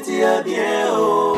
Feti ya bien oh.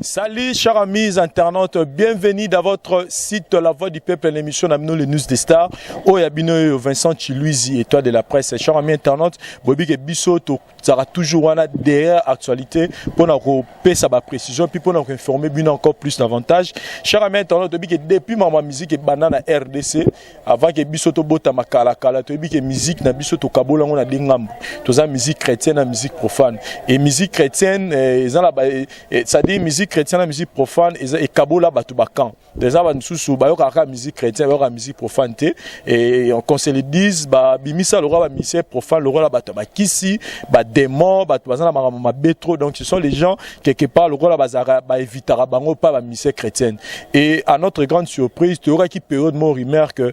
Salut chers amis internautes, bienvenue dans votre site La Voix du Peuple, l'émission na bino les News des Stars. Oyo ya bino Vincent Chiluizi, étoile de la presse. Chers amis internautes, bobi ke biso to zara toujours wana derrière actualité pour na kopesa ba précision puis pour na informer bino encore plus davantage. Chers amis internautes, bobi ke depuis ma musique ebanda na RDC, avant que biso to bota makala kala toyebi ke musique na biso tokabola yango na de ngambo. Toza musique chrétienne na musique profane. Et musique chrétienne eza na ba c'est-à-dire musique chrétienne na musique profane eza ekabola bato ba camp. Eza ba misusu bayokaka kaka musique chrétienne, bayokaka musique profane te. Et qu'on se le dise, ba bimisa lokola ba musicien profane, lokola bato ba kisi, ba démon, bato baza na makambo mabe trop. Donc ce sont les gens quelque part lokola bazalaka ba évitaka bango pa ba musicien chrétienne. Et à notre grande surprise, toyokaki période moko rumeur que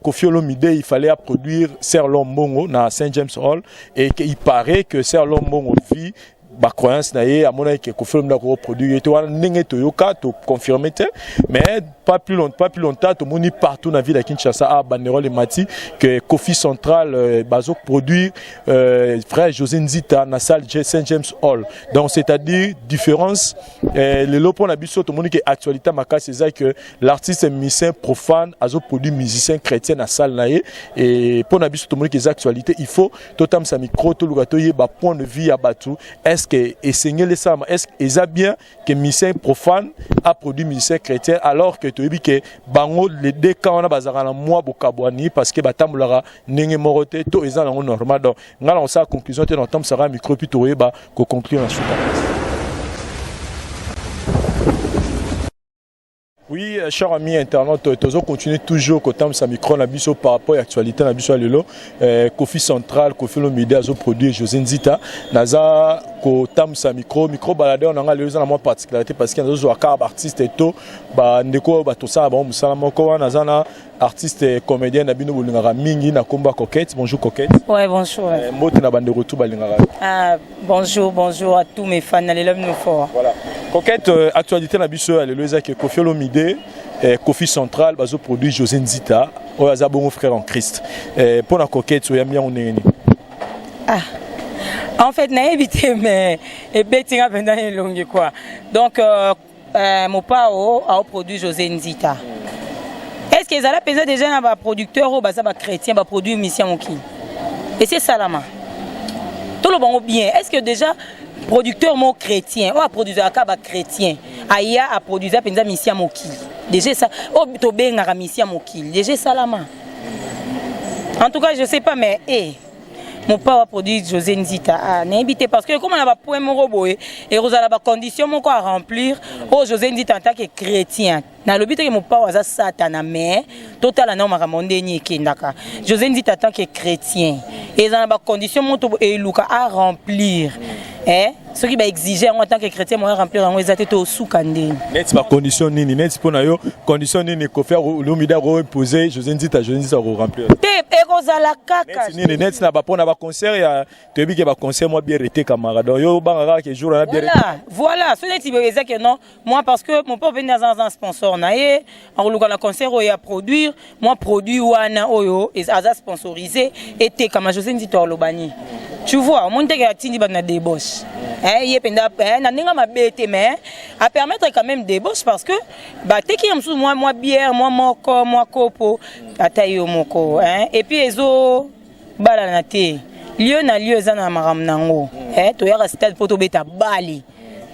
Koffi Olomide il fallait produire Serlon Mbongo na Saint James Hall et que il paraît que Serlon Mbongo vit ba croyance na ye amonaki ke Koffi Olomide ako produire ye te wana ndenge toyoka to confirmer te, mais pas plus longtemps tomoni partout na ville ya Kinshasa a banderole emati que Koffi Central bazo produire frère José Nzita na salle Saint James Hall. Donc c'est-à-dire différence lelo mpona biso tomoni ke actualité makasi eza que l'artiste musicien profane azo produire musicien chrétien na salle na ye et mpona biso tomoni ke eza actualité, il faut totamisa micro toluka toyeba point de vue ya bato. Est-ce que esengeli esalama? Est-ce que eza bien que musicien profane a produit musicien chrétien alors que toyebi ke bango les deux camps wana bazalaka na mwa bokabwani parce que batambolaka ndenge moko te to eza nango normal? Donc ngai na kosala conclusion te, na kotambwisaka micro puis tokoyeba koconclure na suka. Oui, chers amis internautes, tozo continuer toujours kotambwisa micro na biso par rapport à l'actualité na biso ya lelo. Koffi Central, Koffi Olomide azo produire José Nzita. Naza kotambwisa micro, micro baladeur na nga lelo eza na mwa particularité parce que nazo zwa kaka ba artiste to ba ndeko oyo bato sala bango mosala moko wana. Naza na artiste comédien na bino bolingaka mingi na komba Coquette. Bonjour Coquette. Ouais, bonjour. Mbote na bandeko tu balingaka. Ah, bonjour, bonjour à tous mes fans, allez l'homme nous fort. Voilà. Coquette, actualité na biso ya lelo eza ke Koffi Olomide, Koffi Central bazo produire José Nzita, oyo aza bongo frère en Christ. Pona Coquette oyambi yango ndenge nini? Ah. En fait, nayebi te mais ebeti nga mpenza elongi quoi. Donc Mopao a produit José Nzita. Est-ce que ezala mpenza déjà na ba producteur oyo baza ba chrétien ba produire mission mokili? Et c'est salama. Toloba bango bien. Est-ce que déjà producteur moko chrétien oyo aproduisaka ba chrétien aya aproduisa mpenza mission mokili? Déjà ça oyo tobengaka mission mokili déjà esalama. En tout cas, je sais pas, mais eh Mopao aproduit José Nzita, ah, nayebi te parce que comme na bapoint moko boye ekozala bacondition moko à remplir oyo José Nzita en tant que chrétien. Nalobi te ke Mopao aza satana, mais totala nao makambo ndeni ekendaka. José Nzita en tant que chrétien eza na bacondition moko eluka à remplir, eh? Soki baexige yango en tant que chrétien moya remplir yango eza te, tosuka ndeni. Neti bacondition nini? Neti mpo na yo condition nini Koffi Olomide akoimpose José Nzita, José Nzita akoremplir? Te, ekozala kaka neti nini? Neti na bapona baconcert ya toyebi ke baconcert mwa bière etekamaka, donc yo obanga kaka ke jour wana bière Voilà, so neti eza ke non, moi, parce que mon père veni aza aza sponsor na ye, akoluka na concert oyo ya produire moi produit wana oyo aza sponsorisé etekama. José Nzito aloba nini? Tu vois, omoni teke atindi bato na débauche. Ye mpenza na ndenge mabe te, mais apermettre quand même débauche parce que bateki ye mosusu mwa bière, mwa moko, mwa kopo, ata yo moko. Et puis ezobalana te, lieu na lieu eza na makambo nango. Toyaka stade mpo tobeta bale,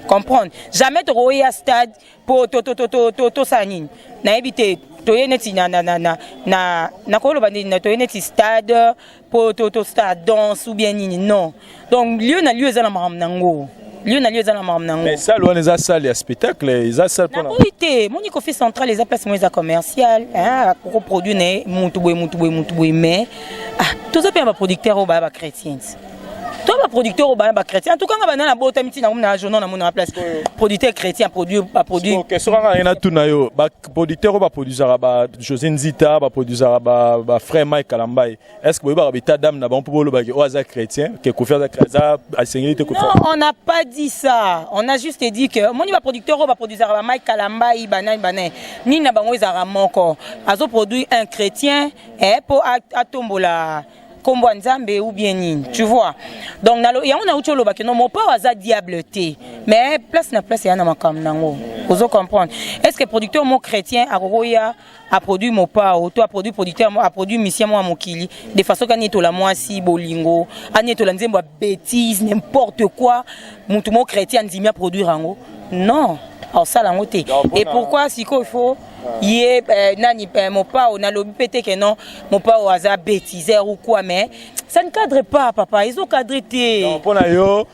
comprendre? Jamais tokoya stade mpo tosala nini, nayebi te. Toye neti na nakoloba nini, toye neti stade mpo tosala danse ou bien nini? Non. Donc lieu na lieu eza na makambo nango, lieu na lieu eza na makambo nango. Mais salle wana eza salle ya spectacle, eza salle mpona Naboyi te. Moni, Koffi Central eza place moko eza commercial, akoproduire na ye mutu boye, mutu boye, mutu boye, mais ah, toza mpe na baproducteur oyo baya bachrétien ti to baproducteur oyo baya bachrétien. En tout cas nga banda nabotami ntina komi na journal namona place producteur chrétien produit baproduit. Question kaka ye natuna yo: baproducteur oyo baproduisaka ba José Nzita, baproduisaka bafrère Mike Kalambai, est ce que boyebaka baétat d'âme na bango mpo bolobaki oyo aza chrétien ke Koffi aza asengeli te Koffi? Non, on n'a pas dit ça. On a juste dit que moni baproducteur oyo baproduisaka ba Mike Kalambai, banani banani nini na bango ezalaka moko, azoproduire un chrétien mpo atombola. nkombo ya Nzambe ou bien nini, tu vois? Donc yango nauti olobaki no, Mopao aza diable te, mais place na place eya na makambo nango. Ozo comprendre? Est ce que producteur mo chrétien akokoya aproduit Mopao, to aproduit producteur, aproduit musicien mo ya mokili de façon ke anietola mwasi bolingo, anietola nzembo ya bêtise, n'importe quoi? Mutu mo chrétien andimi aproduire yango? Non, aosala yango te. Et pourquoi sikoyo il faut ye nani, Mopao? Nalobi mpe te ke non, Mopao aza bêtiseur ou quoi, mais ça ne cadre pas, papa, ezocadre te. Mpo na yo,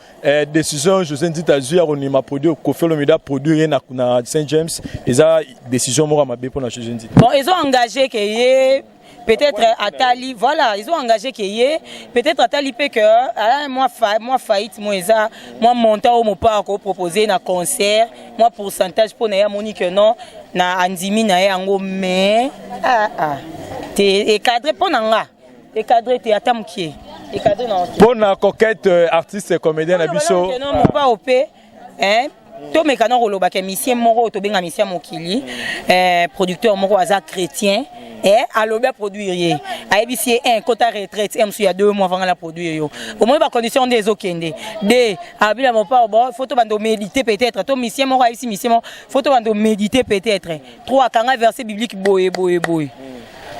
décision José Nzita azwi ya konima produit Koffi Olomide aproduire ye na Saint James eza décision moko ya mabe mpona José Nzita? Bon, ezo engagé ke ye peut-être atali, voilà, ils ont engagé ke ye peut-être atali mpe ke ala mwa faillite mo eza mwa montant oyo Mopao akopropose na concert, mwa pourcentage mpo na ye, amoni ke non, na andimi na ye yango. Mais ah, ah, te ecadre mpo na nga, ecadre te ata mokie, ecadre na Mpo na Coquette, artiste comédien na biso? Mopao mpe, tomeka na kolobaka musicien moko oyo tobenga musicien mokili, producteur moko aza chrétien, alobi aproduire ye, ayebisi ye: un, kota retraite un mosusu ya 2 mois vanga na produire yo. Omoni bacondition nde ezokende de alobi na Mopao: bon, faut tobanda oméditer peut-être. To musicien moko ayebisi musicien moko: faut tobanda oméditer peut-être. Trois, akanga verset biblique boye boye boye.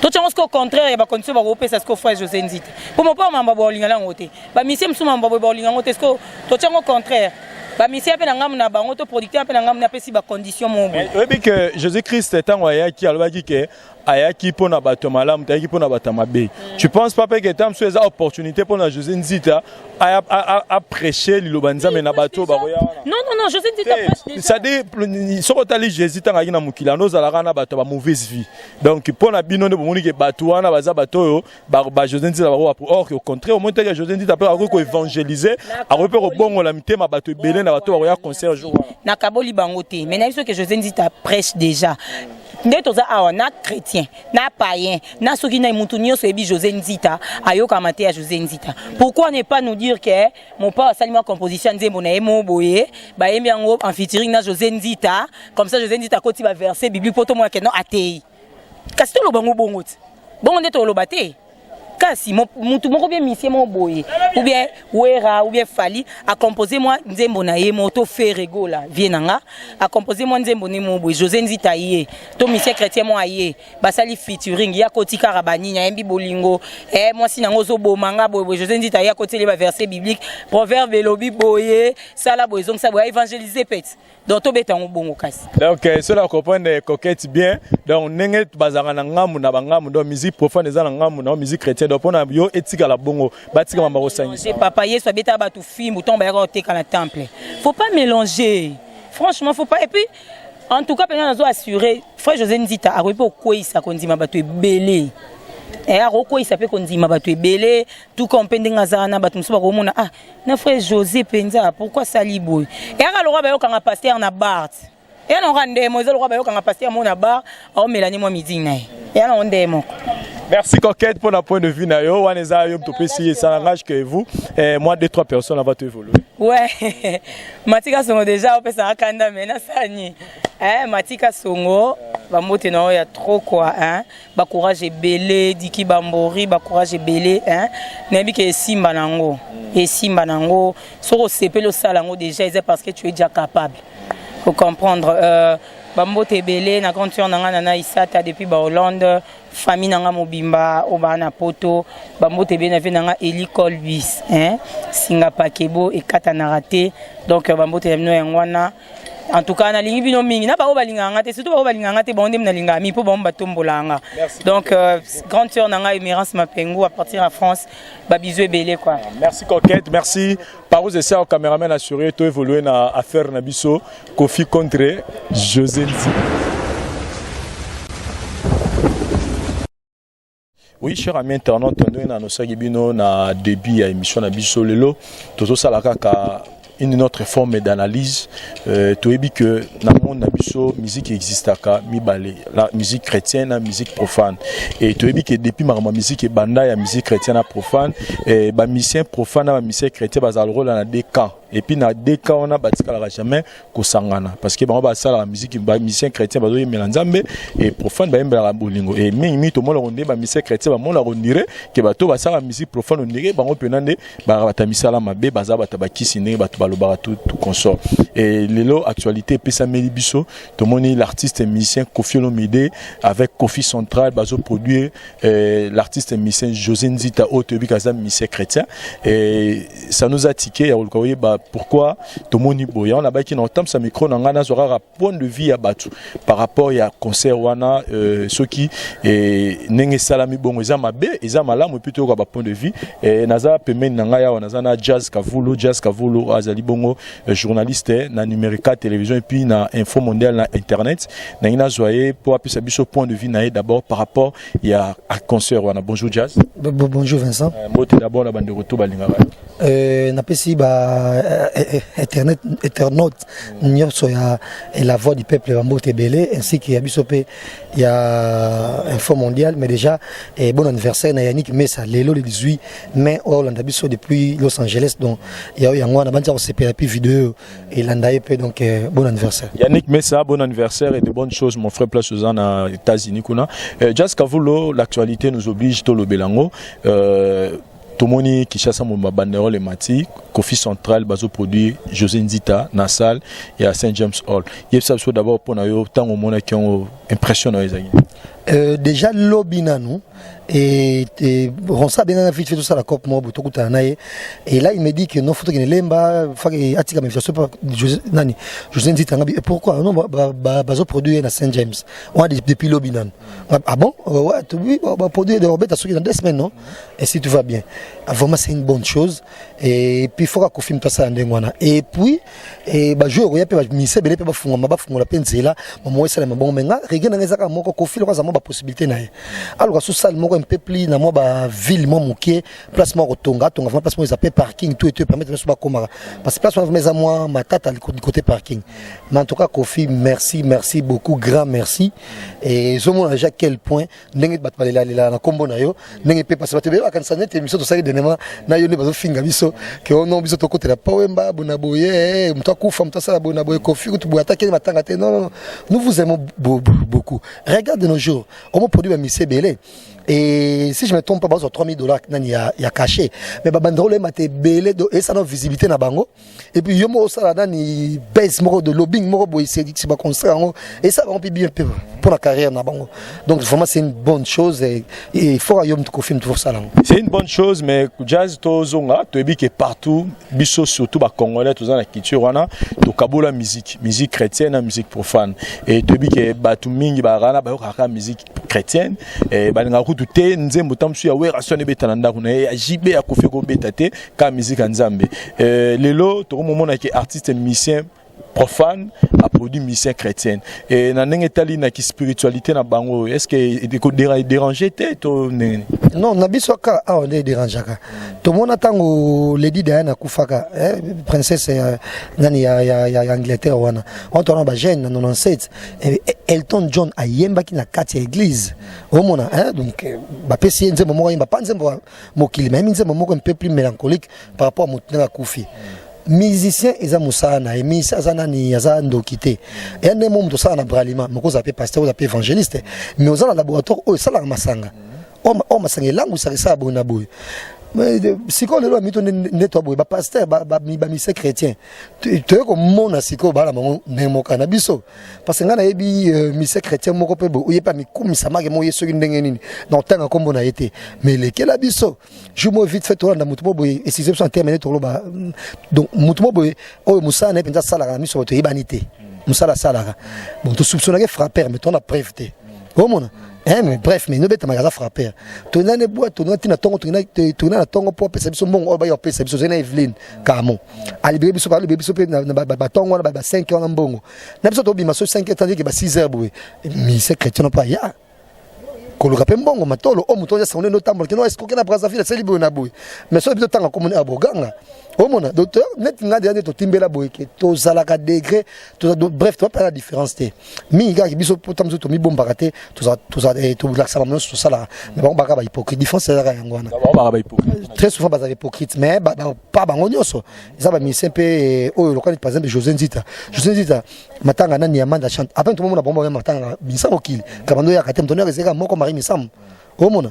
Totiango sikoyo contraire ya bacondition bakopesa sikoyo frère José Nzita, mpo Mopao mamba baolinga yango te, bamusicien mosusu mamba boye baolinga yango te. Sikoyo totiango contraire, bamusicien mpe na ngambu na bango, to producteur mpe na ngambu napesi bacondition moko boye. Oyebi ke Jésus Christ, ntango ayaki, alobaki ke ayaki mpona bato malamu te, ayaki mpona bato ya mabe. Tu penses pas mpe ke ntango mosusu eza opportunité mpona José Nzita aprêche liloba Nzambe na bato oyo bakoya wana? Non, non, non, José Nzita prêche déjà. C'est-à-dire, soki otali Jésus, ntango ayaki na mokili ando, ozalaka na bato ya bamauvaise vie. Donc mpo na bino nde bomoni ke bato wana baza bato oyo bajosé Nzita bako, or au contraire, omoni teke José Nzita mpe akoki koévangéliser, akoki mpe kobongola mitema bato ebele na bato bakoya concert jour wana. Nakaboli bango te, mais nayebi soki José Nzita prêche déjà. Nde toza awa na chrétien, na païen, na soki na mutu nyonso oyebi José Nzita, ayokama te ya José Nzita. Pourquoi ne pas nous dire ke Mopao asali mwa composition ya nzembo na ye mo boye, bayembi yango en featuring na José Nzita, comme ça José Nzita akoti baverset biblique mpo tomona ke non, atei? Kasi toloba ngo bongo te, bongo nde toloba te. Kasi mutu moko bien, musicien moko boye, ou bien Wera, ou bien Fally acomposé mwa nzembo na ye mo, to Ferre Gola, vie na nga, acomposé mwa nzembo ne mo boye, José Nzita ye to musicien chrétien mo aye, basali featuring, ye akoti kaka banini, ayembi bolingo, mwasi nango ozoboma nga boye boye. José Nzita ye akoteli baverset biblique, proverbe elobi boye, sala boye, ezongisa boye, aévangélise pete. Donc tobeta yango bongo kasi. Donc cela comprendre Coquette bien. Donc ndenge bazalaka na ngambu na bangambu, donc musique profane eza na ngambu na musique chrétienne. Donc mpona yo etikala bongo, batika mamba kosangisa. Papa, Yesu abetaka bato fimbu ntongo bayaka koteka na temple. Faut pas mélanger, franchement, faut pas. Et puis en tout cas mpenza nazo assurer, frère José Nzita akoki mpe kokweyisa kondima bato ebele, akokweyisa mpe kondima bato ebele, tout comme mpe ndenge aza wana, bato mosusu bakomona: ah, na frère José mpenza, pourquoi asali boye? Eyaka lokwa bayokanga pasteur na bar, eya nango ndemo, eza lokwa bayokanga pasteur mo na bar, aomelani mwa miding na ye, eya nango nde moko. Merci Coquette pour la point de vue na yo. Wana eza yo topesi, ça n'engage que vous. Moi, deux trois personnes avant évoluer. Ouais. Matika Songo déjà opesaka kanda, mais nasani. Matika Songo, bambote na oyo ya trop quoi, hein. Ba courage ebele, diki bambori, ba courage ebele, hein. Nayebi ke esimba nango. Esimba nango. Soko osepeli osala yango déjà, eza parce que tu es déjà capable. Faut comprendre bambote ebele na grande sœur na nga Nana Isata depuis ba Hollande, famille na nga mobimba oyo baa na Poto, bambote ebele na vie na nga Eli Colbis, hein? Singa pakebo ekatanaka te. Donc bambote na bino yango wana. En tout cas nalingi bino mingi, na baoyo balingaka nga te, surtout baoyo balingaka nga te, bango nde nalingaka mingi mpo bango batombolaka nga. Donc grande sœur na nga Emerance Mapengu à partir ya France, babizu ebele quoi. Merci Coquette, merci Parous Essa, caméraman assuré. To évoluer na affaire na biso Koffi contre José Nzi. Oui, cher ami internaute, ndenge na nosaki bino na début ya émission na biso, lelo tozosala kaka une autre forme d'analyse. Toyebi que na monde na biso musique existaka mibale, la musique chrétienne na musique profane. Et toyebi que depuis makambo ya musique ebanda, ya musique chrétienne na profane, ba musicien profane na ba musicien chrétien bazala rôle na deux camps. Et puis na deux cas wana batikalaka jamais kosangana, parce que bango basalaka musique, bamusicien chrétien bazoyembela Nzambe et profane bayembelaka bolingo. Et mingimingi tomonaka nde bamusicien chrétien bamonaka on dirait ke bato basalaka musique profane, on dirait bango mpena nde bata misala mabe, baza bato bakisi, ndenge bato balobaka, tout consort. Et lelo actualité epesameli biso, tomoni l'artiste musicien Koffi Olomide avec Kofi Central bazoproduire l'artiste musicien José Nzita, oyo toyebi aza musicien chrétien. Et ça nous a tiqué ya koluka oyeba pourquoi tomoni boye. Yango nabaki na otambisa micro na ngai, nazwa kaka point de vue ya bato par rapport ya concert wana, soki ndenge esalami bongo eza mabe, eza malamu. Et puis toyoka bapoint de vue. Naza pembeni na ngai awa, naza na Jazz Kavulu. Jazz Kavulu azali bongo journaliste na Numérica Télévision et puis na Info Mondial na internet. Nangi nazwa ye mpo apesa biso point de vue na ye d'abord par rapport ya concert wana. Bonjour Jazz. Bonjour Vincent. Mbote d'abord na bandeko to balingaka. Napesi ba internet internaute nyonso ya La Voix du Peuple bambote ebele, ainsi que ya biso mpe ya Info Mondial. Mais déjà bon anniversaire na Yannick Mesa lelo le 18 mai, oyo olanda biso depuis Los Angeles. Donc ya yango wana bandia kosepela puis vidéo elanda ye mpe. Donc bon anniversaire. Yannick Mesa, bon anniversaire et de bonnes choses, mon frère, place aux na États-Unis kuna. Jazz Kavulo, l'actualité nous oblige tolobela yango. Tomoni Kinshasa mobimba, banderole emati, Kofi Central bazoproduire José Nzita na salle ya Saint James Hall. Yebisa biso d'abord, mpo na yo, ntango omonaki yango, impression na yo ezalaki? Déjà lobi nanu et Ronsa bien vite fait tout ça la cop moi tokutana na ye et là il me dit que non, faut que lemba fa atika invitation pas nani José Nzita. Ngabi, et pourquoi non, bazo produire na Saint James on depuis lobi nanu. Ah bon, ouais, tu oui, ba produire de Robert dans 2 semaines, non? Et si tout va bien, ah, vraiment c'est une bonne chose. Et puis il faut qu'on filme ça ndenge wana. Et puis et ba joueur ya pe ba mise bele pe ba fungama, ba fungola pe nzela mamo esalema bongo. Mais nga regret na nga ezaka moko: Kofi lokola aza mwa bapossibilité na ye, aluka so salle moko un peu plus na mwa baville mwa moke, place moko kotonga, atonga vraiment place moko eza pe parking, tout et tout, permettre biso bakomaka, parce que place wana vraiment eza mwa matata du côté parking. Mais en tout cas Kofi, merci, merci beaucoup, grand merci. Et ezomona déjà quel point ndenge bato balelalela na nkombo na yo, ndenge mpe parce bato ebele bakanisa neti émission tosali dernièrement na yo nde bazofinga biso ke ono biso tokotela Pawemba boye na boye, moto akufa, moto asala boye na boye, Kofi kutu boye atakeli matanga te. Non, non, non, nous vous aimons beaucoup. Regarde, de nos jours omo produit bamise ebele et si je me trompe pas, bazwa 3000 $ nani ya cachet, mais babanderole emata ebele, esala visibilité na bango. Et puis yo moko osala nani base moko de lobbying moko boye, si baconstruire yango, esala bango mpe bien mpe pour la carrière na bango. Donc vraiment c'est une bonne chose et il faut yo moto Kofi moto osala yango. C'est une bonne chose, mais Jazz, tozonga, toyebi ke partout biso, surtout bacongolais, toza na culture wana tokabola musique chrétienne na musique profane. Et toyebi ke bato mingi bakana bayokaka musique chrétienne, balingaka kutu te nzembo ta mosusu ya Werrason ebeta na ndako na ye, ya JB, ya Kofi kobeta te, ka musique ya Nzambe. Lelo tokomomona ke artiste musicien profane aproduit musicien chrétienne, et na ndenge etali na spiritualité na bango, est ce que ekodéranger te to ndenge? Non, na biso kaka awa nde edérangeaka. Tomona ntango Lady Diana akufaka, princesse nani ya Angleterre wana, wana twana bajeune na 97, Elton John ayembaki na kati ya église. Omona, donc bapesi ye nzembo moko ayemba, pa nzembo ya mokili, mayembi nzembo moko un peu plus mélancolique par rapport à moto ndenge akufi. Musicien eza mosala na ye, musicien aza nani, aza ndoki te. Eya nde mo moto osala na Bralima moko, oza mpe pasteur, oza mpe évangéliste, mais oza na laboratoire oyo esalaka masanga, oyo masanga elangwisaka, esala boye na boye. Sikoyo lelo bamito nde to boye bapasteur, bamusicien chrétien, toye komona sikoyo bala bango ndenge moko na biso, parce que ngai nayebi musicien chrétien moko mpe boye, oye mpe amikumisamaki mo ye soki ndenge nini na otanga nkombo na ye te, mais elekela biso jour moko vite fait tolanda motu mo boye, excuse biso en terme nde toloba. Donc motu mo boye oyo mosala na ye mpenza asalaka na miso bato eyebani te, mosala asalaka bon, tosoupçonnaki frappeur, mais tona preuve te, omona. Mais bref, mais nobetamaka aza frappeur. Tokenda ne bwa, tokenda ntina ntongo, tokenda na ntongo mpo apesa biso mbongo oyo baya kopesa biso. Ozali na Eveline Kamo, alibere biso, alibere biso mpe na batongo wana ba 5 wana mbongo na biso. Tobima so 5 heures, tandis ke ba 6 heures boye musicien chrétien no mpe aya koluka mpe mbongo matolo oyo moto oyo asango nde otambola kino esikoke na Brazzaville, asali boye na boye. Mais soki biso tanga komoni aboganga Omona docteur, neti nga deja nde totimbela boye ke tozalaka degré, bref, toza la différence te mingi. Kaka biso pota mosusu tomibombaka te, tolakisaka bango nyonso tosalaka, mais bango baka bahypocrite. Différence ezalaka yango wana. Très souvent bazala hypocrite, mais pas bango nyonso. Eza bamusicien mpe oyo lokola par exemple José Nzita. José Nzita, matanga nani ya Manda Chante, après tomomona bango baya matanga Misa Mokili, kabando oyaka te, moto oyaka ezalaka moko Marie Misamu. Omona,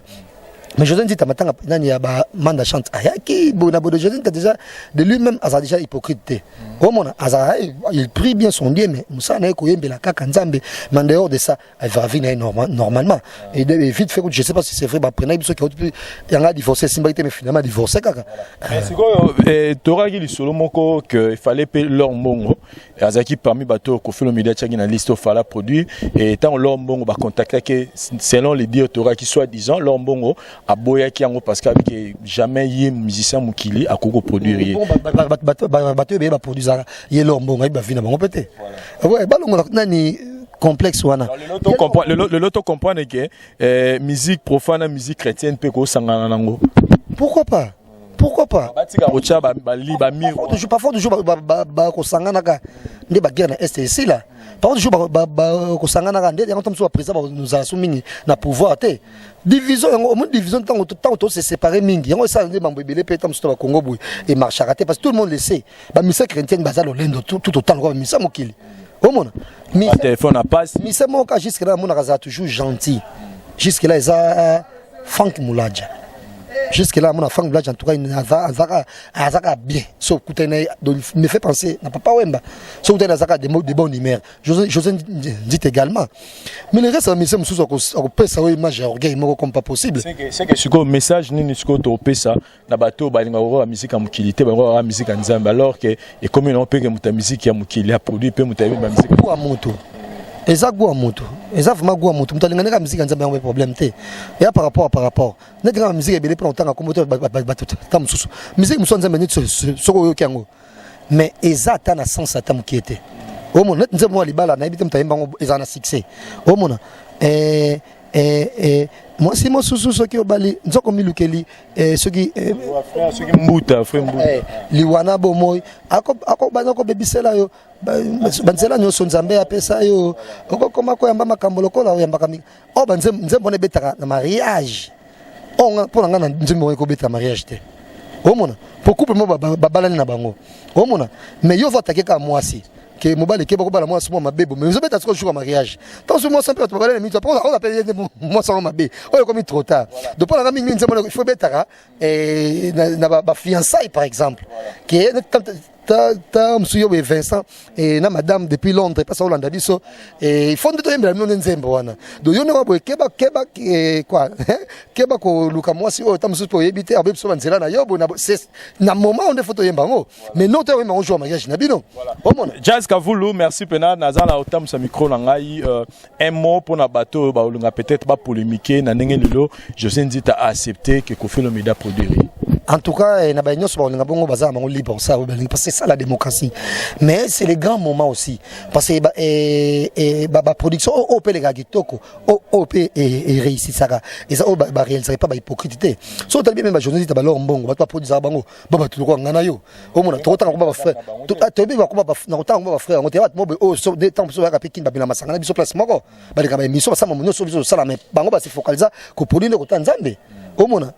mais José Nzita, matanga nani ya bamanda Chante, ayaki boye na boye. José Nzita déjà de lui-même azala déjà hypocrite te. Omona, azala, il prie bien son Dieu, mais mosala na ye koyembela kaka Nzambe, mais en dehors de ça avivre na ye normalement. Et vite fait, je sais pas si c'est vrai, baprenaki biso ki yanga divorcé, esimbaki te, mais finalement divorcé kaka. Sikoyo toraki lisolo moko que il fallait mpe L'or Mbongo azalaki parmi bato oyo Koffi Olomide atiaki na liste ofala produit. Et ntango L'or Mbongo bacontactaki, selon les dires toraki, soit disant L'or Mbongo aboyaki yango parce que abiki jamais ye musicien mokili akoki koproduire ye. Bato ebeye baproduisaka ye, L'or Mbongo ayebi bavi na bango mpe te. Balongola nani complexe wana. Lelo tocomprendre ke musique profane na musique chrétienne mpe kosangana nango. Pourquoi pas? Pourquoi pas? Batika kotya bali bamir. Parfois toujours bakosanganaka nde baguerre na Est esila. Parfois toujours bakosanganaka nde yango. Mosusu baprésident nozala so mingi na pouvoir te, division yango omoni, division ntango tose séparé mingi, yango esala nde mambo ebele mpe. Ta mosusu to bakongo boye emarchaka te, parce que tout le monde le sait, bamusicien chrétienne baza lolendo tout autant lokola bamusicien mokili. Omona téléphone apasse. Musicien moko jusque là amonaka azala toujours gentil, jusque là eza Frank Mulaja. Jusque là amona Frank Mulaja, en tout cas azaka bien. So okutani na ye, me fait penser na Papa Wemba. So okutani, azaka de bonne humeur. José Nzita également, mais le reste ya musicien mosusu akopesa oyo image ya orgueil moko comme pas possible. C'est que sikoyo message nini sikoyo topesa na bato oyo balingaka kokoka musique ya mokili te, balingaka musique ya Nzambe, alors que ekomi nango mpe ke moto ya musique ya mokili aproduit mpe moto ayebi bamusike? Ya moto eza goût ya moto, eza vraiment goût ya moto. Moto alingani kaka musique ya Nzambe, yango problème te. Eya par rapport neti kaka musique ebele mpona kotanga kombo te. Bato ta mosusu, musique mosusu ya Nzambe, neti soki oyoki yango, mais eza ata na sens ata mokie te. Omona neti nzembo ya libala, nayebi te moto ayemba yango, ezala na succès. Omona mwasi mosusu, soki obali nzoko milukeli, soki soki mbuta, frère mbuta. Liwana bomoi akobanda kobebisela yo banzela nyonso Nzambe apesa yo, okokoma koyamba makambo lokola oyambaka oyo banzembo wana ebetaka na mariage. Oyo mpo na ngai, na nzembo wana ekobeta mariage te. Omona, po couple mo babalani na bango, omona, mais yo vo atake kaka mwasi ke mobali ke bakobala mwasi mwa mabe bo, mais ozobeta sikoyo jour ya mariage. Ntango so mwasi mpe bato babalani na mito, oyo apele ye mwasi yango mabe, oyo ekomi trop tard. Donc mpo na ngai mingi, nzembo wana il faut ebetaka na bafiançailles par exemple, ke ta mosusu yo boye Vincent na madame depuis Londres, mpasa olanda biso, il faut nde toyembela bino nde nzembo wana. Donc yo ndenge boye, keba, keba quoi, keba koluka mwasi oyo ta mosusu mpe oyebi te, abebi biso banzela na yo boye. Na moment oyo nde faut toyemba yango, mais non te oyemba yango jour ya mariage na bino. Omona. Jazz Kavulu, merci mpena. Naza na otambusa micro na ngai. Un mot mpona bato oyo baolinga peut-être bapolémique na ndenge lelo José Nzita a accepté que Koffi Olomide produire. En tout cas, na baye nyonso bakolinga bongo, baza na bango libre ça, parce que c'est ça la démocratie. Mais c'est le grand moment aussi, parce que baproduction oyo mpe elekaka kitoko, oyo mpe eréussisaka, eza oyo baréalisaka pa bahypocrite te. So otali bien, bajournaliste balor mbongo, bato baproduisaka bango ba bato lokola nga na yo. Omona, tokotanga komba bafrère, toyebi nakotanga komba bafrère yango te. Bato mo oyo ntango mosusu bayaka mpe kini, babela masanga na biso place moko, baleka baémission, basala nyonso biso tosala, mais bango base focalisa koproduire nde kota Nzambe. Omona,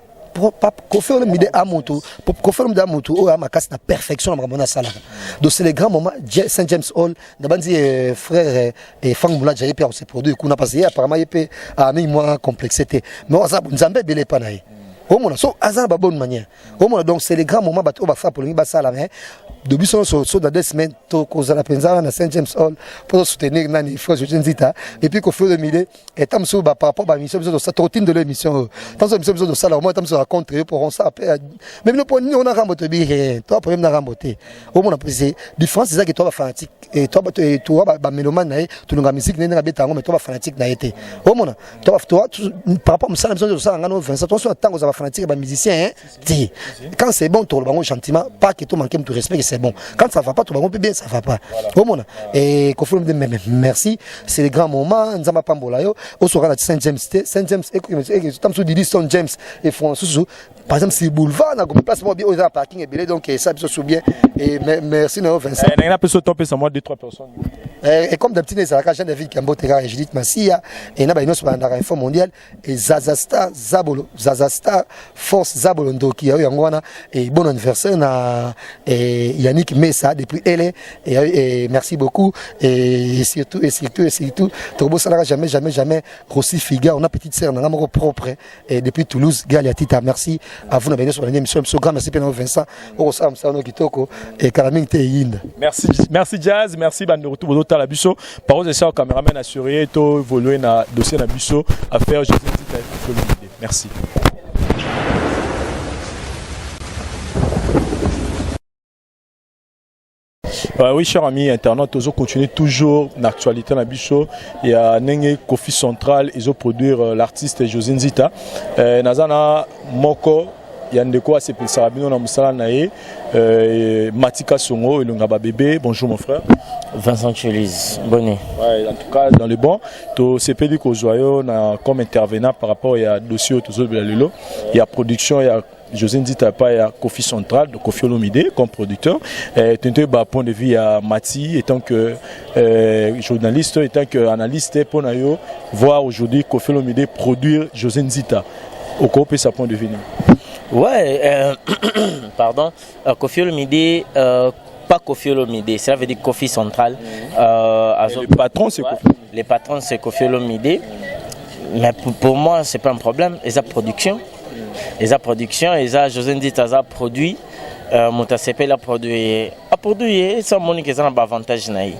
Koffi Olomide a moto, Koffi Olomide a moto oyo a makasi na perfection na makambo wana asalaka. Donc c'est le grand moment, Saint James Hall. Na bandi frère Frank Mulaja, ye mpe akose produire kuna, parce que ye apparemment ye mpe mingi mwa complexe te, mais aza Nzambe ebele epa na ye. Omona, so aza na babonne manière. Omona, donc c'est le grand moment. Bato oyo basala polémique basala, mais de biso nyonso so dans 2 semaines tokozala mpenza na Saint James Hall mpo soutenir nani, frère José Nzita et puis Koffi Olomide. Eta mosusu par rapport baémission biso tokotindela émission oyo, ntanso émission biso tosala, omoi ta mosusu racontre yo pour ça mpe. Mais bino mpo nini ona rambo, toyebi rien to problème na rambo te. Omona, c'est différence ezaki to bafanatique, to bamélomane na ye, tolinga musique ndenge abeta yango, mais to bafanatique na ye te. Omona, par rapport mosala biso tosala, ngano Vincent, toso na ntango ozala. bafanatique ya bamusicien te. Quand c'est bon, toloba bango gentiment, pas que tomanke moto respect, que c'est bon. Quand ça va pas, toloba bango mpe bien, ça va pas. Omona, et Koffi Olomide, merci, c'est le grand moment. Nzambe apambola yo. Osoka na Saint James te, Saint James tamosu Didi Stone James et François, par exemple, si boulevard na Gombe, place moko oyo eza na parking ebele, donc esa biso su bien. Et merci na yo, Vincent. Ndenge napesa topesa mwa 2 3 personnes. Et comme d'habitude, ezalaka Jean David Kambote kaka, Judith Masia et na baye nyonso balandaka Info Mondial et Zaza Star Zabolo, Zaza Star Force Zabolo Ndoki ya yango wana. Et bon anniversaire na et Yannick Messa depuis ele et merci beaucoup. Et surtout et surtout et surtout, tobosalaka jamais, jamais, jamais Rossi Figa, on a petite sœur na moko propre et depuis Toulouse, Galia Tita. Merci à vous na baye nyonso balandi émission biso. Grand merci mpe na Vincent, okosala mosala no kitoko et kala mingi te eyinda. Merci, merci Jazz, merci bandeko tu bozotala biso. Parole esa cameraman assuré to évoluer na dossier na biso, affaire José Nzita. Merci. Oui, chers amis internautes, nous continuons toujours l'actualité na biso. Il y a ndenge Kofi Central, ils ont produit l'artiste José Nzita. Nazana moko ya ndeko asepelisaka bino na mosala na ye, Matika Songo elonga ba bébé. Bonjour mon frère. Vincent Chulise, bonne. Ouais, en tout cas dans le bon. Tosepeli kozwa yo na comme intervenant par rapport ya dossier oyo tozolobela lelo ya production ya José Nzita pa ya Kofi Central, de Kofi Olomide comme producteur. Tente ba point de vue ya Mati étant que journaliste, étant que analyste, pour na yo voir aujourd'hui Kofi Olomide produire José Nzita. Oko sa point de vue. Ouais, pardon, Kofi Olomide, pas Kofi Olomide, cela veut dire Kofi Central. Le patron, c'est Ouais, Kofi. Le patron, c'est Kofi Olomide. Mais pour moi, c'est pas un problème. Et sa production. Et sa production, et ça, José Nzita a produit. Moto asepeli a produit. A produit, et ça, monique, ça n'a pas avantage. Na ye.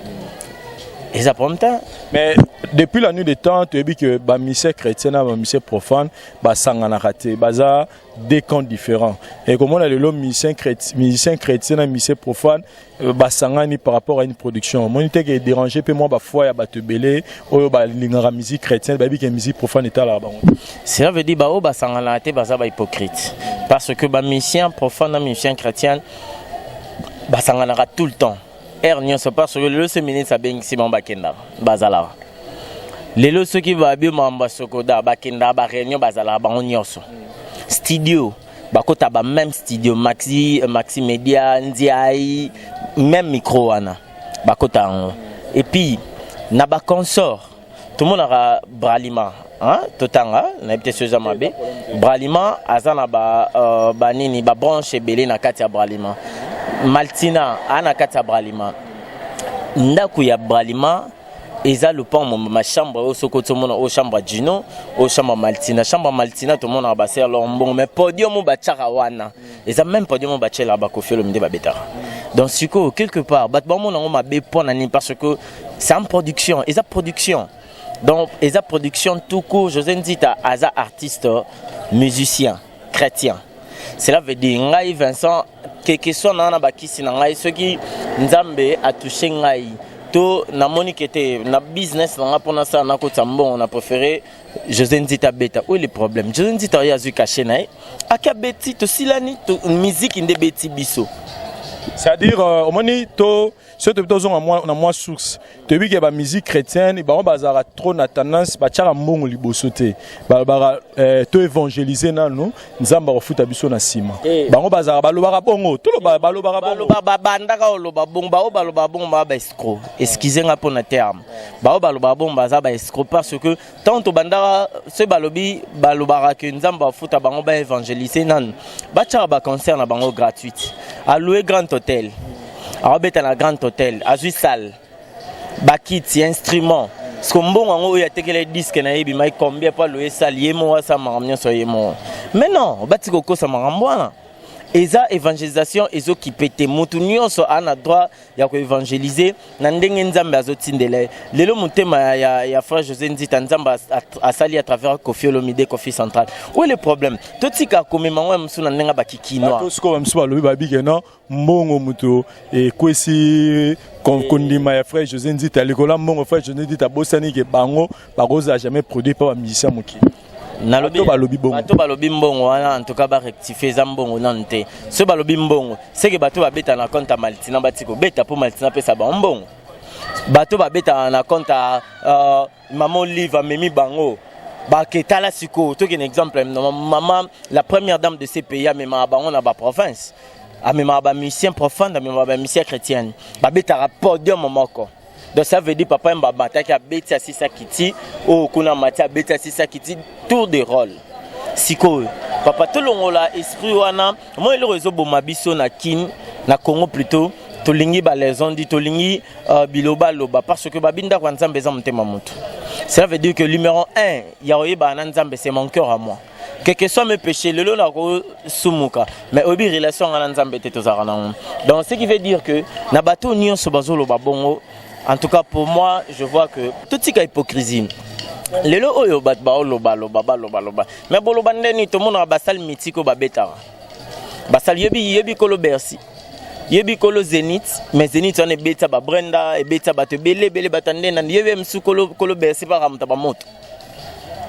Et ça prend temps. Mais depuis la nuit des temps, tu as vu que ba musicien chrétien na ba musicien profane ba sanganaka te, baza deux camps différents. Et comment on a le musicien chrétien na musicien profane ba sangani par rapport à une production. Moi nite que déranger pe moi ba foi ya bato belé oyo ba lingaka musique chrétienne, ba bi que musique profane est là bango. Cela veut dire ba oyo ba sangana te baza ba hypocrite. Parce que ba musicien profane na musicien chrétien ba sanganaka tout le temps. Air nyonso, parce que lelo ce ministre abengisi bango, bakendaka, bazalaka. Lelo soki babi makambo ya sokoda, bakendaka baréunion, bazalaka bango nyonso. Studio bakota ba même studio, Maxi, Maxi Media Ndiai, même micro wana bakota yango. Et puis na baconsort tomonaka Bralima, hein, totanga nayebi te soki eza mabe. Bralima aza na ba banini, babranche ebele na kati ya Bralima. Maltina aa na kati ya Bralima. Ndako ya Bralima eza lopango ma chambre oyo soki otomona oyo chambre ya Gino, oyo chambre ya Maltina. Chambre ya Maltina tomonaka baser mbongo, mais podium oyo batiaka wana eza même podium oyo batielaka baKofi Olomide babetaka. Donc sikoyo, quelque part, bato bamona yango mabe mpo na nini? Parce que c'est une production, eza production. Donc eza production tout court. José Nzita aza artiste musicien chrétien. Cela veut dire ngai Vincent, quelque soit na na bakisi na ngai, soki Nzambe atouche ngai to namoni ke te na business na nga mpona sala nakotisa mbongo, na préféré José Nzita beta. Oyo le problème, José Nzita oyo azwi cachet na ye, aki abeti, tosilani to, musique nde beti biso. C'est-à-dire omoni to soki toyebi, tozonga na mwa source, toyebi ke bamusique chrétienne bango bazalaka trop na tendance batiaka mbongo liboso te. Balobaka to évangéliser nanu, Nzambe akofuta biso na nsima. Bango bazalaka, balobaka bongo, toloba balobaka bongo. Baloba, babandaka koloba bongo. Bao baloba bongo baa baescroc, excuse nga mpona terme. Bao baloba bongo baza baescroc, parce que tant tobandaka soki balobi, balobaka ke Nzambe afuta bango, baévangélise nanu, batiaka baconcert na bango gratuite, aloue Grand Hôtel, aobeta na Grand Hôtel, azwi salle, bakiti, instrument. Parce que mbongo yango oyo atekela disque na ye ebimaki combien po aloye salle ye moko, asala makambo nyonso ye moko? Mais non, batika kokosa makambo wana. Eza évangélisation, ezokipe te. Motu nyonso aa na droit ya koévangéliser na ndenge Nzambe azotindela ye. Lelo motema ya frère José Nzita, Nzambe asali à travers Kofi Olomide, Kofi Central. Oyo le problème, totika komema ngo ya mosusu na ndenge bakikinois. Bato sikoyo bamosusu balobi, babike non, mbongo moto ekwesi kondima ya frère José Nzita likolo ya mbongo. Frère José Nzita abosani ke bango bakozala jamais produit mpo bamusicien mokili. Nalobi Bato balobi bongo. Bato balobi mbongo wana, en tout cas barectifie, eza mbongo nanu te. So balobi mbongo, seke bato babeta na compte ya Maltina, bati kobeta mpo Maltina apesa bango mbongo. Bato babetaka na compte ya mama Olive amemi bango baketala. Sikoyo tokende exemple, mama la première dame de ce pays amemaka bango na baprovince, amemaka bamusicien profane, amemaka bamusicien chrétienne, babetaka podium moko. Donc ça veut dire papa Wemba amataki, abeti, asisi, akiti. Oyo kuna amati, abeti, asisi, akiti, tour de rôle. Sikoyo papa, tolongola esprit wana. Moi, eloko ezoboma biso na Kine, na Congo plutôt, tolingi balesondi, tolingi biloba loba, parce que babi ndako ya Nzambe eza motema motu. Cela veut dire que numéro 1 ya koyebana na Nzambe, c'est mon cœur à moi. Quel que soit mes péchés, lelo nakosumuka, mais oyebi relation nga na Nzambe te, tozalaka nango. Donc ce qui veut dire que na bato nyonso bazoloba bongo, en tout cas pour moi, je vois que totika hypocrisie. Lelo oyo bato baolobaloba, balobaloba, mais boloba ndeni tomonaka basali mitike oyo babetaka basali. Yebi kolo Bercy, yebi kolo Zénith, mais Zénith wana ebetisa babrenda, ebetisa bato ebele ebele, bato ya ndenge nani. Yebi mosu kolo Bercy mpaka moto bamoto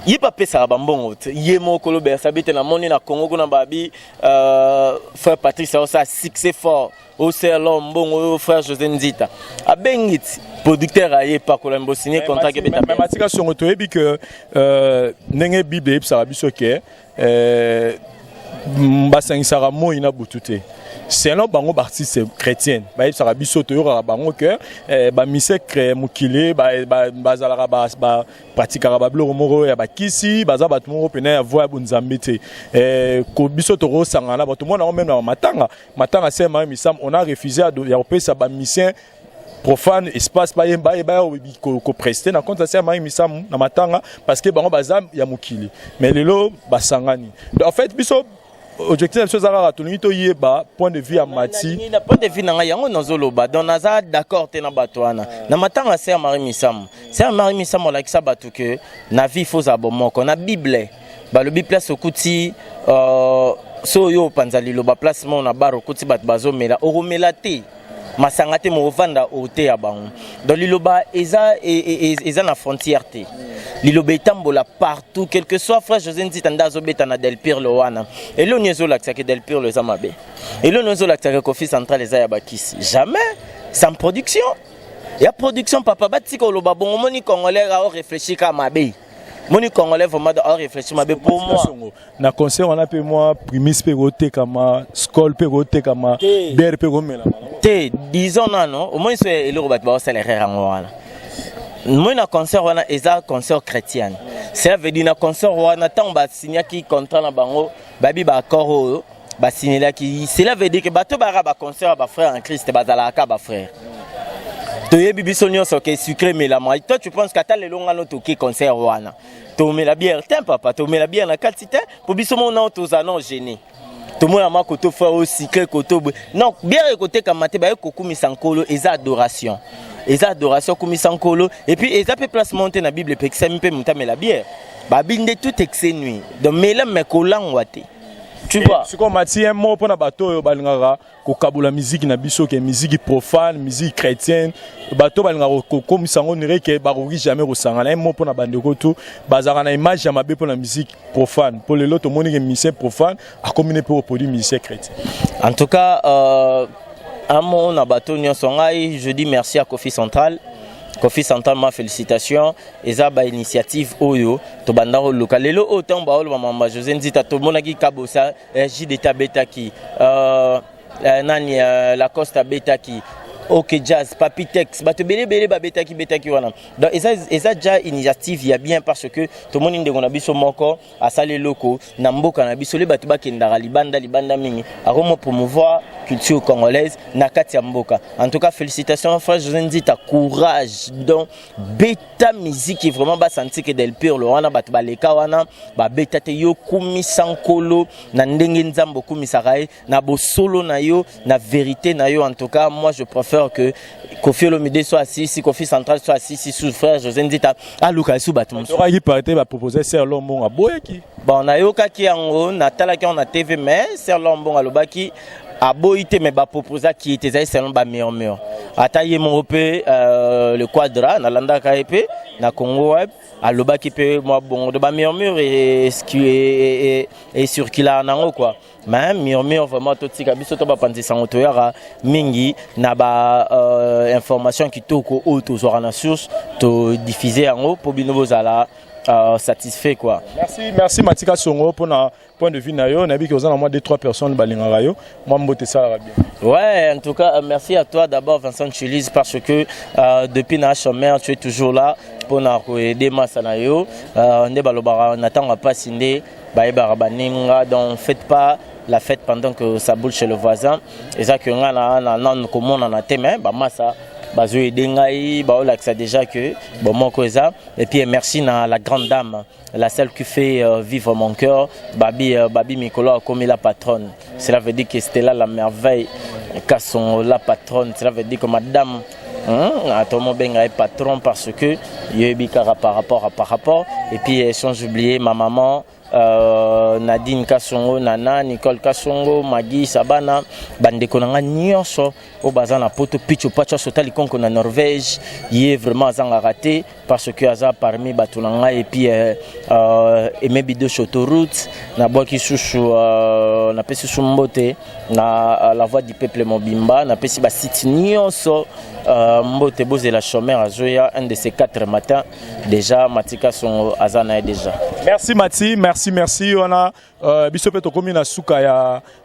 ye mpe apesaka bambongo te. Ye moko kolo Bercy abete. Namoni na Congo kuna babi frère Patrice aosala succès fort, osala mbongo. Oyo frère José Nzita abengi ti producteur aye epakola bosigné contrat kebeta. Mais Matika Songo, toyebi ke ndenge Bible eyebisaka biso ke basangisaka moi na butu te. Selon bango baartiste chrétienne bayebisaka biso, toyokaka bango ke bamusicien mokili bazalaka, bapratikaka babiloko moko ya bakisi, baza bato moko pene ya voie ya bonzambe te. Biso tokosangana na bato mona yango même na bamatanga, matanga sœur Marie Misamu, on a refusé ya kopesa bamusicien profane espace bayemba, baya koprester na compte ya sœur Marie Misamu na matanga, parce que bango baza ya mokili. Mais lelo basangani. Donc en fait, biso objectif na biso eza kaka tolingi toyeba point de vue ya Mati. Na point de vue na ngai, yango nazoloba. Donc naza d'accord te na bato wana na matanga sœur Marie Misamu. Sœur Marie Misamu alakisa bato ke na vie faut ozala bomoko. Na Bible balobi place okuti so oyo opanza liloba, place moko na bar okuti bato bazomela, okomela te masanga te, mo ovanda oteya bango. Donc liloba eza na frontière te, liloba etambola partout, quel que soit. Frère José Nzita nde azobeta na Del Pirlo wana, eloni ezolakisaka Del Pirlo eza mabe? Eloni ezolakisaka Kofi Central eza ya bakisi? Jamais. Sans production ya production, papa, batika oloba bongo. Omoni Congolais aoréfléchir kaka mabe. Moni Congolais vraiment aoréfléchir mabe pour moi. Na concert wana mpe mwa Primus mpe kotekama, Skol mpe kotekama, bière mpe komelama. Te, disons nano, omoni so eloko bato baosala erreur yango wana. Moi, na concert wana, eza concert chrétienne. Cela veut dire na concert wana, ntango basignaki contrat na bango, babi baaccord oyo basignelaki, cela veut dire que bato bayaka baconcert ya bafrère en Christ bazalaka bafrère. Toyebi biso nyonso ke sucré emelama. Toi, tu penses kata lelo ngano toke concert wana, tomela bière te? Papa, tomela bière na kati te, po biso mona tozala na gêne, tomona ma koto frère oyo sucré koto boye. Non, bière ekotekama te. Baye kokumisa Nkolo, eza adoration, eza adoration, kumisa Nkolo. Et puis eza mpe place moko te na Bible epekisami mpe moto amela bière. Babi nde tout excès nuit. Donc mela, me kolangwa te, tu vois. Sikoyo Mati, un mot mpona bato oyo balingaka kokabola musique na biso ke musique profane, musique chrétienne. Bato balingaka kokomisa yango nire ke bakoki jamais kosangana. Un mot mpona bandeko tu bazalaka na image ya mabe mpona musique profane, mpo lelo tomoni ke musicien profane akomi ne mpe koproduire musicien chrétien. En tout cas, un mot na bato nyonso, ngai je dis merci à Kofi Central. Kofi Central, ma félicitation. Eza bainitiative oyo tobanda koluka. Lelo oyo ntango baoloba mamba José Nzita, tomonaki Kabosa, JDT abetaki, nani, Lacoste abetaki, OK Jazz, Papi Tex, bato ebele ebele babetaki betaki wana. Donc eza ja initiative ya bien, parce que tomoni ndeko na biso moko asali eloko na mboka na biso. Le bato bakendaka libanda libanda mingi, akomo promouvoir culture congolaise na kati ya mboka. En tout cas, félicitations frère José Nzita, courage. Donc beta musique vraiment, basanti ke Del Pirlo wana bato baleka wana babeta te. Yo kumisa Nkolo na ndenge Nzambe okumisaka ye, na bosolo na yo, na vérité na yo. En tout cas, moi je préfère que Kofi Olomide soit asisi, Kofi Central soit asisi sous frère José Nzita, aluka esu bato mosusu. Tokaki parte bapropose sœur Lombongo, aboyaki. Bon, nayokaki yango, natalaki yango na TV, mais sœur Lombongo alobaki aboyi te, mais baproposaki ye te, ezali selon bamurmure. Ata ye moko mpe le Quadra, nalandaka ye mpe na Congo Web, alobaki mpe mwa bongo. Do bamurmure ecirculaka nango quoi, mais murmure vraiment totika biso to bapanzi sango, toyaka mingi na ba information kitoko oyo tozwaka na source, todiffuse yango mpo bino bozala satisfait quoi. Merci, merci Matika Songo mpona point de vue na yo. Nayebi ke oza na mwa 2 3 personnes balingaka yo, mwa mbote esalaka bien. Ouais, en tout cas, merci à toi d'abord, Vincent Chulise, parce que depuis na chômeur, tu es toujours là pour nous aider masa na yo. Nde balobaka na ntango ya pasi nde bayebaka baninga, donc faites pas la fête pendant que ça boule chez le voisin. Eza que nga na nanu komonana te, mais bamasa bazoaider ngai, baolakisa déjà que bon moko eza. Et puis merci na la grande dame, la celle qui fait vivre mon cœur, Babi, Babi Mikolo akomi la patronne. Cela veut dire que c'était là la merveille, Kasson la patronne. Cela veut dire que madame, hein, atomo benga est patron parce que yebi kaka par rapport à par rapport. Et puis sans oublier ma maman, Nadine Kasongo, Nana, Nicole Kasongo, Maggie Sabana, bandeko na nga nyonso oyo baza na poto, Picho Pacho asotali konko na Norvège, ye vraiment azangaka te parce que aza parmi bato na ngai. Et puis Aimé Bidoche autoroute, nabwaki susu, napesi susu mbote na La Voix du Peuple mobimba, napesi basite nyonso mbote. Bozela chômeur azoya un de ces quatre matin déjà, Matika Songo aza na ye déjà. Merci Mati, merci, merci. Wana biso mpe tokomi na suka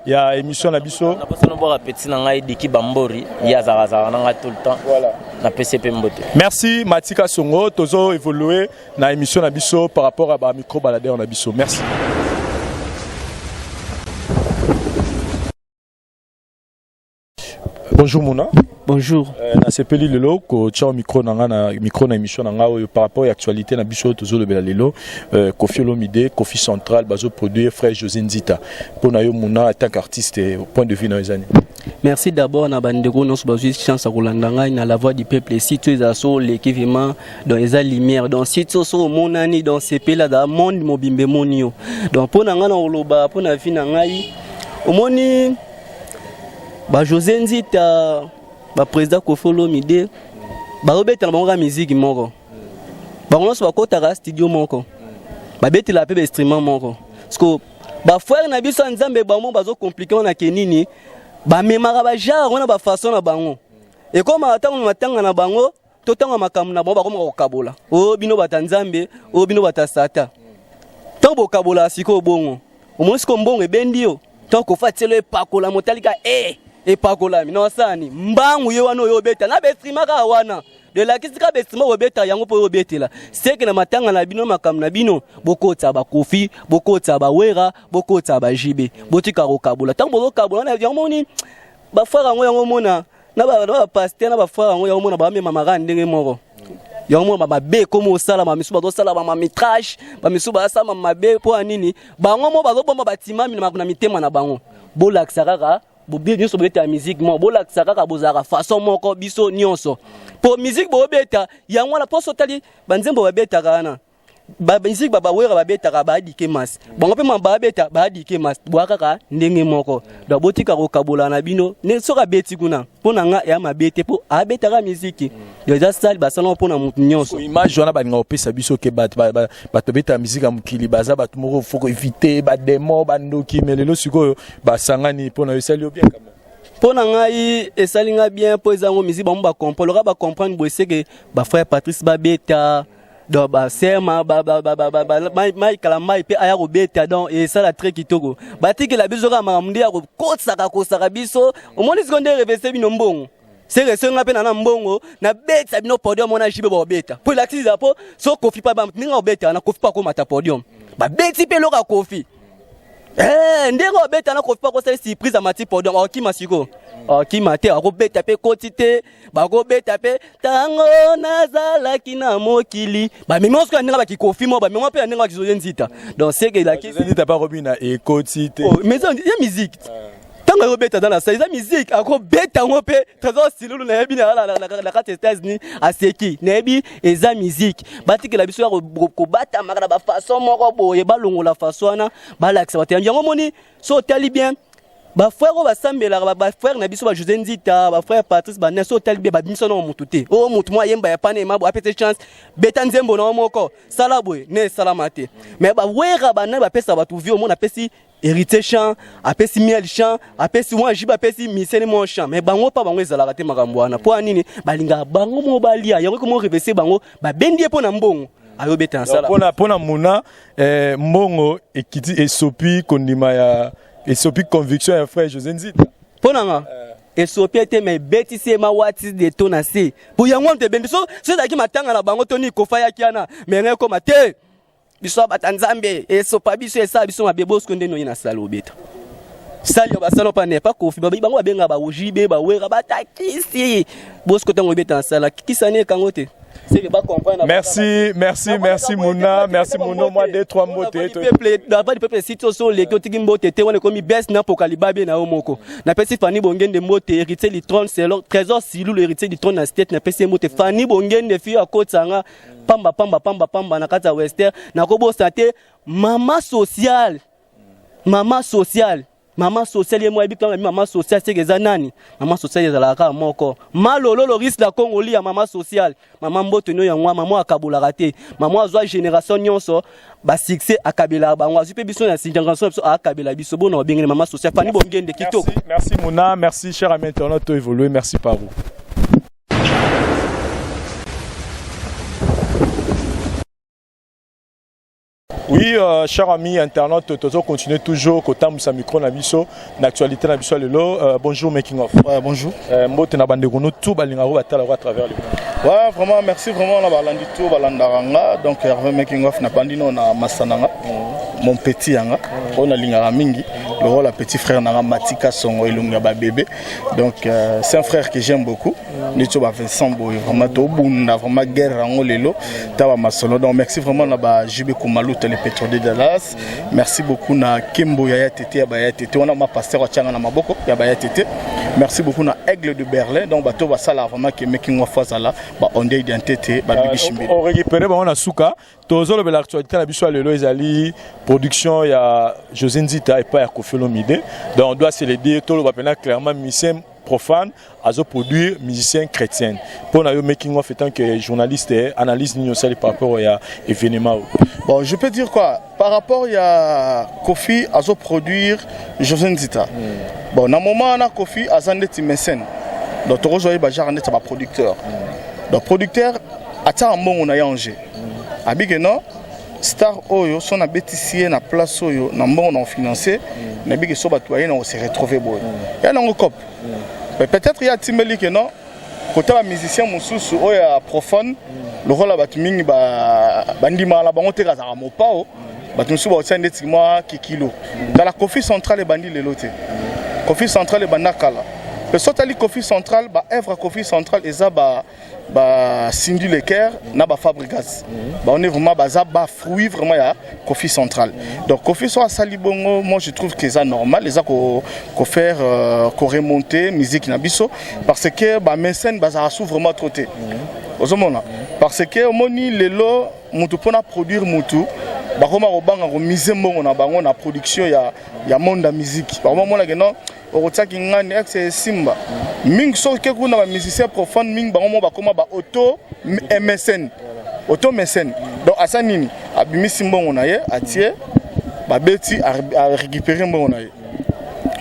ya émission na biso. Napasana bwaka petit na ngai Diki Bambori, ye azalaka na ngai tout le temps. Voilà. Napesi mpe mbote. Merci Matika Songo. Tozo évoluer na émission na biso par rapport à ba micro baladeur na biso. Merci. Bonjour Mouna. Bonjour. Nasepeli lelo kotia micro na nga na micro na émission na nga oyo par rapport à actualité na biso tozolobela lelo, Koffi Olomide, Koffi Central bazo produire frère José Nzita. Mpona yo Muna, en tant qu'artiste, point de vue na yo ezani? Merci d'abord na bandeko nyonso bazwi chance ya kolanda ngai na La Voix du Peuple. Site oyo ezala so oleki vraiment, donc eza lumière, donc site oyo so omonani, donc sepeli azala monde mobimba emoni yo. Donc mpo na ngai na koloba mpo na vie na ngai, omoni bajosé Nzita, baprésident Koffi Olomide bazobetela bango kaka miziki moko, bango nyonso bakotaka studio moko, babetela mpe bainstrument moko, parce que bafrère na biso ya Nzambe bango bazocompliquer wana ke nini, bamemaka bagenre wana, bafaçon na bango ekomaka ntango na matanga na bango to ntango ya makambo na bango, bakomaka kokabola: oyo bino bata Nzambe, oyo bino bata Satan. Ntango bokabolaka sikoyo bongo, omoni sikoyo mbongo ebendi yo. Ntango Kofa tielo epakola motalika e epakolami na osani mbangu ye wana oyo obeta na bainstrument kaka wana, elakisi kaka bainstrument bobeta yango mpo oyo obetela seke na matanga na bino, makambo na bino, bokotisa bakofi, bokotisa bawera, bokotisa bajibe, botika kokabola. Ntango bozokabola wana, yango moni bafrère yango, yango mona na bapasteur na bafrère yango, yango mona bamemamaka ndenge moko, yango mona mabe ekoma osala. Bamisu bazosala bamamétrage, bamisu bazosala mabe mpo ya nini? Bango mo bazobomba batimami na mitema na bango. Bolakisa kaka bobi nyonso bobeta musique moko, bolakisa kaka bozalaka façon moko biso nyonso, mpo musique bobeta yango wana. Mpo so otali banzembo babetaka wana, bamusique bawera babetaka baadike masi, bango mpe babeta baadike masi, boya kaka ndenge moko. Donc botika kokabola na bino. Soki abeti kuna, mpo na nga eya mabe te, mpo abetaka miziki, donc eza sale basalaka mpo na motu nyonso. Image wana balinga kopesa biso ke bato babetaka miziki ya mokili baza bato moko faut éviter, badémon, bandoki, mais lelo sikoyo basangani. Mpo na yo esali yo bien quand même? Mpo na ngai esali nga bien, mpo eza yango musique. Bango bacomprendre, loka bacomprendre boye seke bafrère Patrice babeta, donc basema maikala mai mpe aya kobeta, donc esala très kitoko. Batikela biso kaka makambo nde ya kokosaka kosaka biso. Omoni sikoyo nde revese bino mbongo seke soki nga mpe na mbongo nabetisa bino podium wana, jibe bakobeta mpo elakisi mpo so Kofi mpa ndenge akobeta na Kofi mpo akomata podium, babeti mpe eloko ya Kofi. Ndenge obeta na Kofi mpo akosala surprise, amati podium, akokima sikoyo, akokima te, akobeta mpe koti te, bakobeta mpe ntango nazalaki na mokili, bamemi sikoyo ndenge bakikofi mo, bamemi mpe ya ndenge bakizoye Nzita, donc seke elakisi. Nzita mpe akobina ekoti te. Mais ya musique ntango akobeta aza na sa eza musique, akobeta yango mpe Trésor Silulu nayebi na kati ya États-Unis aseki, nayebi eza musique. Batikela biso ya kobatamaka na bafaçon moko boye, balongola façon wana, balakisa bato yango. Moni so otali bien. Bafrère oyo basambelaka, bafrère na biso, bajosé Nzita, bafrère Patrice, bana so otali bie, babimisa nango motu te. Oyo motu mo ayemba ya pana ema, apesa chance, beta nzembo na yo moko, sala boye ne esalama te. Mais bawera, banani bapesa bato vie, omona apesi Héritier chant, apesi Miel chant, apesi mwa Jibe, apesi misene mwa chant, mais bango mpa bango ezalaka te makambo wana. Mpo ya nini? Balingaka bango mo balia yango, komo revese bango, babendi ye mpo na mbongo ayobeta na sala. Mpona muna mbongo ekiti, esopi kondima ya, esopi conviction ya frère José Nzita. Mpo na nga, esopi ete me ebetisi ye mawati de to na se po yango wana ebendi. So ezalaki matanga na bango to nini, Kofa yaki wana, me ngai ekoma te. Biso abata Nzambe esopa biso, esala biso mabe. Bosco nde noyi na sala obeta sali yo basala mpa ne pa Kofi, bango babengaka baojibe, bawera batakisi. Bosco ntango obeta na sala kisani ekango te. Merci, merci, merci Mouna, merci Mouna, moi deux trois mbote. Peuple, d'abord peuple, si tu so leki otiki mbote te, wana ekomi bes na pokali babe na yo moko. Napesi Fanny Bongende mbote, héritier du trône, c'est Trésor Silou, héritier du trône na state, napesi mbote. Fanny Bongende fi akotanga pamba pamba pamba pamba na kati ya Western, nakobosana te mama sociale. Mama sociale. Mama sociale ye mo ayebi kanga mama sociale seke eza nani? Mama sociale ezalaka kaka moko. Malolo Loris la Congoli ya mama sociale. Mama mbote no yango, mama akabolaka te. Mama azwa génération nyonso ba succès, akabelaka bango, azwi mpe biso na génération biso, akabela biso. Bona obengene mama sociale Fani Bongende kitoko. Merci, merci Mouna, merci cher ami internaute évolué, merci par vous. Oui, cher ami internaute, tozo continuer toujours kotambwisa micro na biso na actualité na biso lelo. Bonjour Making of. Ouais, bonjour. Mbote na bandeko no tout balinga ko batala à travers le monde. Ouais, vraiment merci vraiment na balandi tout balandaka nga. Donc Hervé Making of na bandino na masananga. Mon petit yanga, on a lingaka mingi, le rôle petit frère nanga Matika Songo elunga ba bébé. Donc c'est un frère que j'aime beaucoup. Neti ba Vincent boye, vraiment tobunda vraiment guerre yango lelo ta ba masolo. Donc merci vraiment na ba JB Kumaluta, le pétrolier de Dallas. Merci beaucoup na Kembo ya Tete ya ba ya Tete wana, ma pasteur atianga na maboko ya ba ya Tete. Merci beaucoup na Aigle de Berlin. Donc bato basala vraiment ke Making of azala ba onde identité ba bibi shimbi. On récupérer bango na suka. Tozolobela actualité na biso ya lelo, ezali production ya José Nzita epai ya Koffi Olomide. Donc on doit se le dire, toloba mpena clairement, musicien profane azoproduire musicien chrétien. Mpo na yo Making of, étant que journaliste, analyse nini osali par rapport ya événement oyo? Bon, je peux dire quoi par rapport ya Kofi azoproduire José Nzita? Bon, na moment wana Kofi aza ndeti mécène, donc tokozwa ye bajare ndeti ya baproducteur. Donc producteur atiaka mbongo na ye en jeu, abike non, star oyo so nabetisi ye na place oyo na mbongo na kofinance, nabiki so bato baye na kose retrouver boye ya nango cop. Mais peut-être ye atimbeli ke non, kota bamusicien mosusu oyo ya profane lokola bato mingi bandimaka na bango te, kazalaka mopao, bato mosusu baotia ndeti mwa kikilo. Tala, Kofi Central ebandi lelo te, Kofi Central ebanda kala. Mpe so otali Kofi Central, baœuvre ya Kofi Central eza ba Cindy Leker na ba Fabrigas, baone vraiment baza ba fruit vraiment ya Kofi Central. Donc Kofi so asali bongo, moi je trouve que eza normal, eza ko faire ko remonter musique na biso, parce que ba mécène bazala su vraiment trop te. Ozomona, parce que omoni lelo mutu mpona produire mutu, bakoma kobanga komise mbongo na bango na production ya monde ya musique. Bakoma monake non, okotiaki ngani ex esimba mingi. Soki ke kuna bamusicien profane mingi, bango mo bakoma ba auto msn, auto mécène. Donc asa nini, abimisi mbongo na ye, atie, babeti, arécupéré mbongo na ye.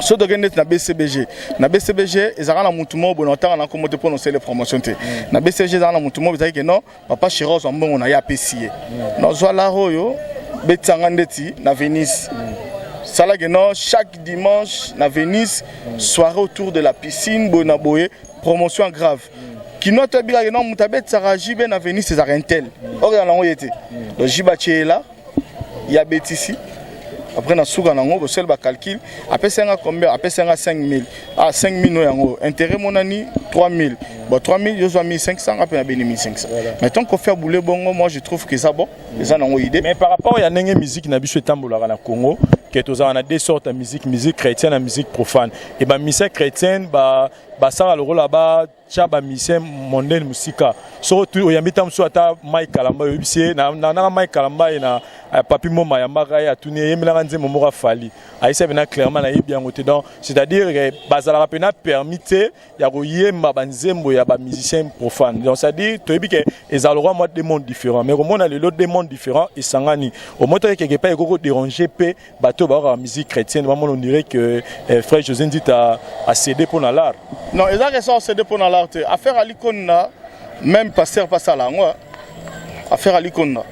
So tokende neti na BCBG, na BCBG ezalaka na mutu moko boye, na otanga na nkombo te mpo na osele promotion te. Na BCBG ezalaka na mutu moko, ezalaki ke non, papa chéri azwa mbongo na ye, apesi ye, nazwa lar oyo, betisanga ndeti na Venise, salaki non, chaque dimanche na Venise, soirée autour de la piscine boye na boye, promotion grave. Kino toyebikaki non, moto abetisaka JB na Venise ezalaka intel, okenda nango ye te. Donc JB atiela ya betisi, après na suka nango bosali bacalcul, apesi yanga combien? Apesi yanga 5000. Ah, 5000 no yango intérêt monani 3000. Bon, 3000, yozwa 1500, ape na beni 1500. Mais tant qu'on fait boule bongo, moi je trouve que ça bon, eza nango idée. Mais par rapport ya ndenge musique na biso etambolaka na Congo, ke tozala na deux sortes ya musique, musique chrétienne na musique profane, e bamusicien chrétienne basala lokola ba batya bamusicien mondaine mosika. Soki oyambi ta mosusu, ata Mike Kalamba, oyebisi ye nanga Mike Kalamba ye na Papi Moma, ayambaka ye, atuni ye: "Yembelanga nzembo moko afali." Ayebisa mpena clairement: "Nayebi yango te." Donc c'est-à-dire que bazalaka mpena permis te ya koyemba banzembo ya bamusicien profane. Donc c'est-à-dire toyebi ke ezala lokwa mwa deux mondes différents, mais komona lelo deux mondes différents esangani, omotaki quelque part ekoki kodéranger mpe bato bayokaka musique chrétienne, bamona on dirait que frère José Nzita acédé mpo na l'art. Non, eza question acédé mpo na l'art te. Affaire Alikonda, même pasteur pasala yango. Affaire Alikonda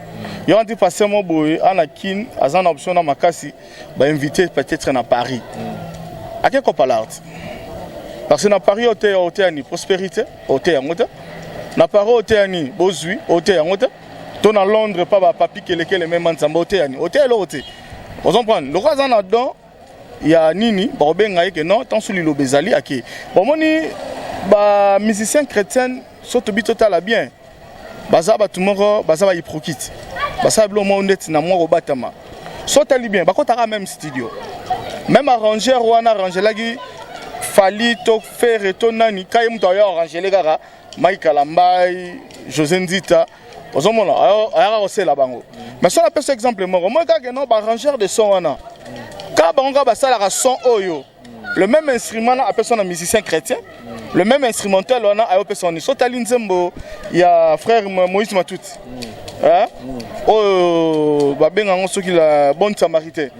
yo anti pasteur mo boye ana Kine, aza na option na makasi, bainvité peut-être na Paris, ake kopa l'art, parce que na Paris oteya, oteya ni prospérité, oteya yango te. Na Paris oteya nini? Bozwi, oteya yango te. To na Londres pa bapapi kelekele, mema nzambe, oteya nini? Oteya eloko te. Ozomprendre loko aza na don ya nini, bakobenga ye ke non, ntanso liloba ezali ake. Bomoni bamusicien chrétienne, so tobi totala bien, baza bato moko baza bahypocrite, basala biloko moko ndeti na mwa kobatama. So otali bien, bakotaka même studio, même arrangeur wana arrangelaki Fally to Ferre to nani, ka ye moto ayo arrangele kaka Mike Kalambai, José Nzita, ozomona ayaka kosela bango. Mais so napesa exemple moko, moi kaka no baarrangeur de son wana, kaka bango kaka basalaka son oyo, le même instrument na apesa na musicien chrétien, le même instrumental wana ayopesa wani. So tali nzembo ya frère Moïse Matuti oyo babenga yango soki La Bonne Samaritain,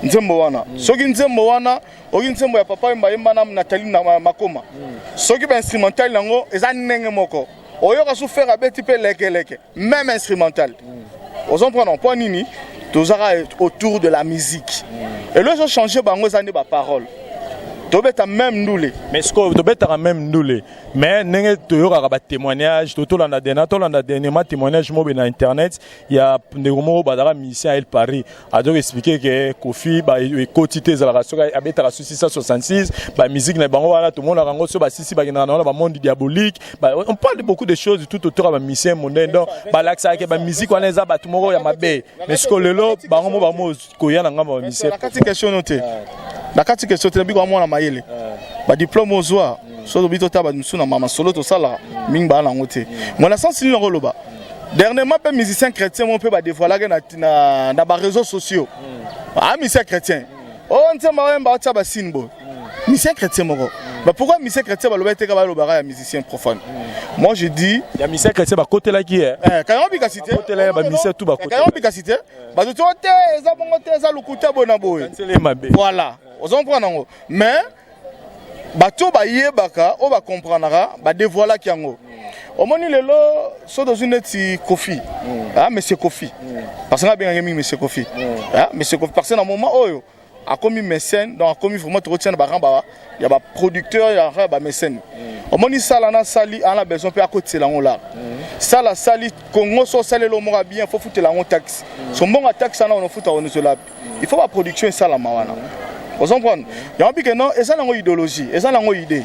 nzembo wana, soki nzembo wana oki nzembo ya Papa Yemba, yemba na Nathalie na Makoma, soki bainstrumental yango eza ndenge moko, oyoka su frère abeti mpe lekeleke, même instrumental. Ozomprendre mpo nini? Tozaka autour de la musique, elo ezochange bango eza nde baparole. Tobeta même ndule. Mais sikoyo tobetaka même ndule, mais ndenge toyokaka batémoignage, to tolanda dena, tolanda dernièrement témoignage moko na internet ya ndeko moko bazalaka musicien ya El Paris, azoki expliquer ke Kofi ekoti te, ezalaka soki abetaka so 666, bamusique na bango wana tomonaka yango, so basisi bakendaka na wana bamonde diabolique. On parle de beaucoup de choses tout autour ya bamusicien mondaine, donc balakisaka ke bamusique wana eza bato moko ya mabe. Mais sikoyo lelo bango mo bango koya na ngambo ya bamusicien. Na kati question no te, na kati question te, nabiko mwana mayele, badiplôme ozwa, so tobi totala bato mosusu na masolo tosalaka mingi, baa nango te. Mwana sens nini nakoloba? Dernièrement mpe musicien chrétien mo mpe badévoilaki na baréseaux sociaux, a musicien chrétien oyo nzembo oyemba otya basine boye, musicien chrétien moko. Bah, pourquoi musicien chrétien baloba ete kaka balobaka ya musicien profane? Moi je dis ya musicien chrétien bakotelaki ye. Kanyango bikasi te. Bakotela ye, bamusicien tout bakotela. Kanyango bikasi te, bato ti o te, eza bongo te, eza lokuta boye na boye. Kansele mabe. Voilà, ozomprendre yango. Mais bato oyo bayebaka, oyo bacomprendraka, badévoilaki yango. Omoni lelo so tozwi neti Kofi, ah, monsieur Kofi, parce que nga abengaki mingi monsieur Kofi, ah, monsieur Kofi, parce que na moment oyo akomi mécène, donc akomi vraiment tokotia na barang ya baproducteur, ya rang ya bamécène. Omoni sala na sali ana besoin mpe akotisela yango lara sala sali Congo. So osaleli moko ya bien, faut futela yango taxe. So mbongo ya taxe wana onofuta onozola, il faut baproduction esalama wana. Ozomprendre yango bike non, eza nango idéologie, eza nango idée.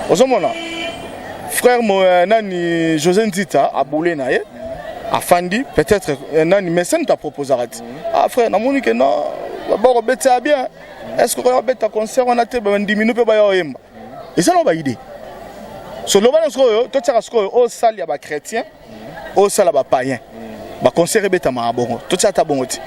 Ozomona frère mo, nani, José Nzita abule na ye afandi, peut-être nani mécène aproposaka ti: "Ah frère, namoni ke non, bakobetisa ya bien, est ce que okoya kobeta concert wana te? Bandimino mpe baya oyemba." Eza nango baidée. So loba na sikoyo, totiaka sikoyo oyo sali ya bachrétien, oyo sala bapayen, baconcert ebetamaka bongo, totia ata bongo te.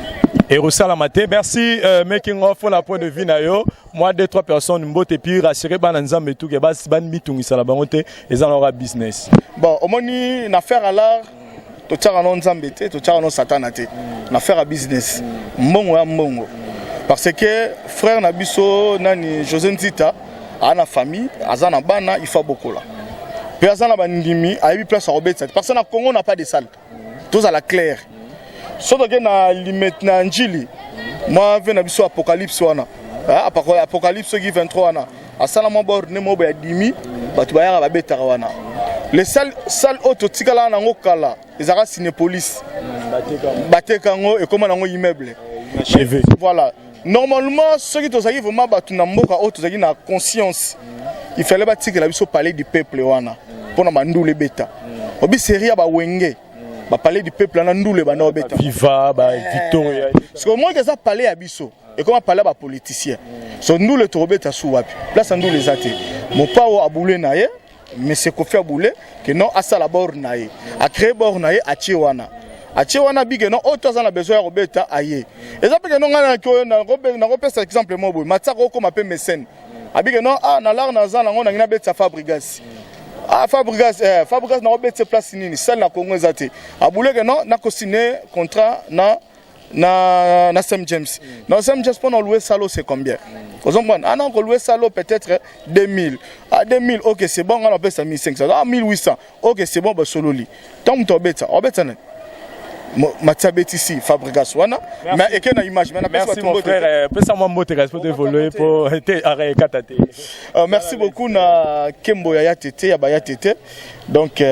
Ekosalama te. Merci making of la point de vue na yo. Moi, deux trois personnes, mbote, puis rassurer bana Nzambe tuke bamitungisala bango te, eza na business. Bon, omoni na faire à l'art, totiaka no Nzambe te, totiaka no Satana te. Na faire ya business, mbongo ya mbongo, parce que frère na biso nani, José Nzita, aza na famille, aza na bana, il faut abokola, mpe aza na bandimi, ayebi place akobetisa te, parce que na Congo na pas de salle. Tozala clair, so toke na limete na Njili, mwa ve na biso Apocalypse wana, Apocalypse soki 23 wana, asala mwa borne moko ya dimi, bato bayaka babetaka wana. Le salle, salle oyo totikala nango kala ezalaka Cinépolis, bateka yango, ekóma nango immeuble. Achevé. Voilà, normalement soki tozalaki vraiment bato na mboka oyo, tozalaki na conscience, il fallait batikela biso Palais du Peuple wana mpona bandula ebeta. Obi série ya bawenge, bapalais du Peuple wana, ndula ebanda obeta. Viva ba Victoria. Parce que omoni eza palais ya biso, ekoma palais ya bapoliticien. So ndula tokobeta su wapi? Place ya ndula eza te. Mopao abule na ye. Monsieur Kofi Aboule que non, asala bord na ye, acréer bord na ye, atie wana, atie wana bike non, oyo to aza na besoin ya kobeta, aye. Eza mpe ke non, ngai nakopesa exemple mo boye: Matiaka okóma mpe mécène, abike non, ah, na lar naza nango, nangi nabetisa Fabrigas. Ah, Fabrigas, Fabrigas nakobetisa place nini? Salle na Congo eza te. Abuleke non, nakosigne contrat na Sam James. Na Sam James, mpona louer salle, c'est combien? Ozomprendre? Ah non, louer salle peut-être 2000. Ah, 2000, ok, c'est bon, on appelle ça 1500. Ah, 1800, ok, c'est bon. Basololi, tant moto obetisa, obetisa nani? Matia betisi Fabrigas wana, mais eke na image. Mais merci mon frère, pesa mwa mbote kasi po évoluer, po te ekata te. Merci beaucoup na kembo ya tete ya baya tete. Donc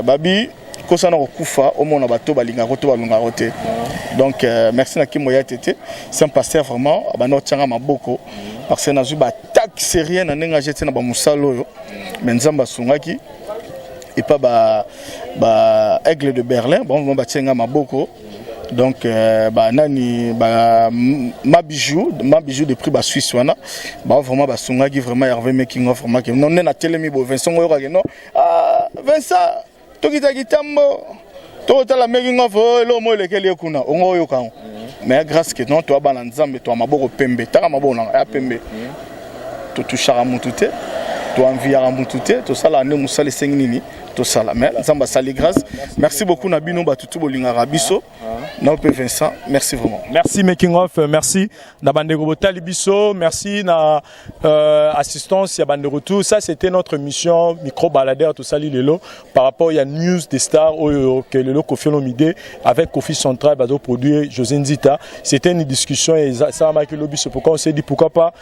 babi kosana kokufa, omona bato balingaka to balongaka te. Donc merci na kimbo ya tete, c'est un pasteur vraiment abanda otianga maboko, parce que nazwi baattaque sérieux na ndenge aje te na bamosala oyo, mais Nzambe asungaki epa ba Aigle de Berlin, bon, vraiment batianga maboko. Donc banani ba ma bijou, ma bijou de prix, basuisse wana ba vraiment basungaki vraiment. Hervé Making of, vraiment ke non, nde natelemi boye, Vincent oyokaki non, ah, Vincent, tokitaki tambo, tokotala making of, eloko mo elekeli ye kuna, ongo oyoka yango. Mais grâce ke non, toya bana Nzambe, toya maboko pembe, taka maboko nanga ya pembe, totushaka mutu te, toenviaka mutu te, tosalaka nde mosala esengi nini tosala. Mais Nzambe asali grâce. Merci beaucoup na bino bato tu bolingaka biso na mpe Vincent, merci vraiment. Merci Making of, merci na bandeko botali biso, merci na assistance ya bandeko tout. Ça, c'était notre mission micro baladeur tosali lelo par rapport ya news des stars oyo ke lelo Kofi Olomide avec Kofi Central bazo produire José Nzita. C'était une discussion et ça m'a lobi. C'est pourquoi on s'est dit pourquoi pas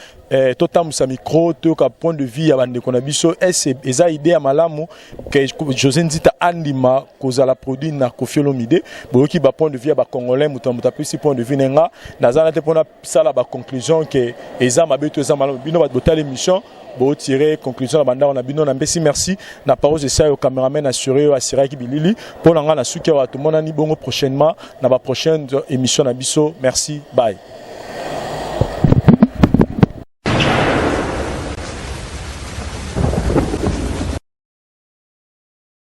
totambusa micro, toyoka point de vue ya bandeko na biso. Ese eza idée ya malamu ke José Nzita andima kozala produit na Kofi Olomide? Boyoki ba point de vue ya bacongolais, moto na moto apesi point de vue na nga. Naza na te mpona sala baconclusion ke eza mabe to eza malamu. Bino bato botala émission, botire conclusion na bandako na bino. Napesi merci na parose esa yo cameraman assuré oyo asiraki bilili mpo na ngai. Na suki awa, tomonani bongo prochainement na baprochaine émission na biso. Merci, bye.